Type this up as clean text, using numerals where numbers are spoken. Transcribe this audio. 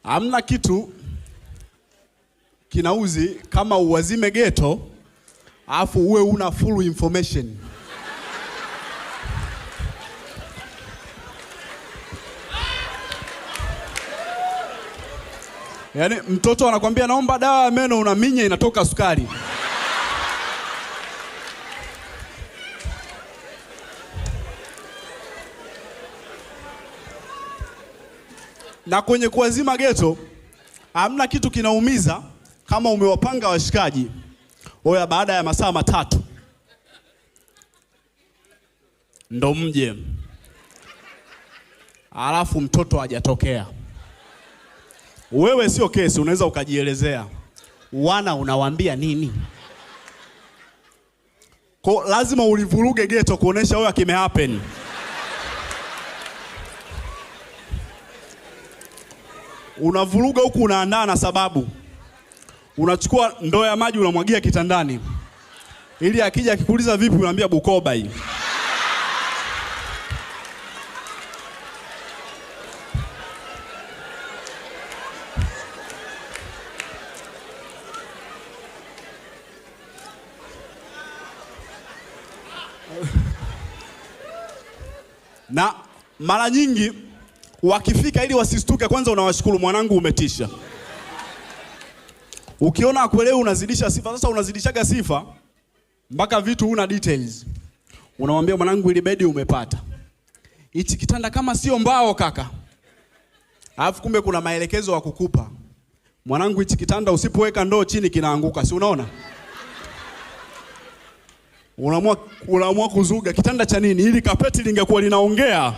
Hamna kitu kinauzi kama uwazime geto alafu uwe una full information. Yaani mtoto anakwambia naomba dawa ya meno, unaminya inatoka sukari. Na kwenye kuwazima geto hamna kitu kinaumiza kama umewapanga washikaji, oya, baada ya masaa 3 ndo mje, alafu mtoto hajatokea. Wewe sio kesi, unaweza ukajielezea. Wana unawaambia nini? Kwa lazima ulivuruge geto kuonesha wewe kime happen. Unavuruga huku unaandaa na sababu. Unachukua ndoo ya maji unamwagia kitandani, ili akija akikuuliza vipi unaambia Bukoba hii. Na mara nyingi wakifika ili wasistuke, kwanza unawashukuru, mwanangu umetisha. Ukiona akuelewi unazidisha sifa. Sasa unazidishaga sifa mpaka vitu huna details. Unamwambia mwanangu ili bedi umepata, hichi kitanda kama sio mbao kaka. Alafu kumbe kuna maelekezo wa kukupa. Mwanangu hichi kitanda usipoweka ndoo chini kinaanguka, si unaona? Unaamua kuzuga kitanda cha nini? Ili kapeti lingekuwa linaongea.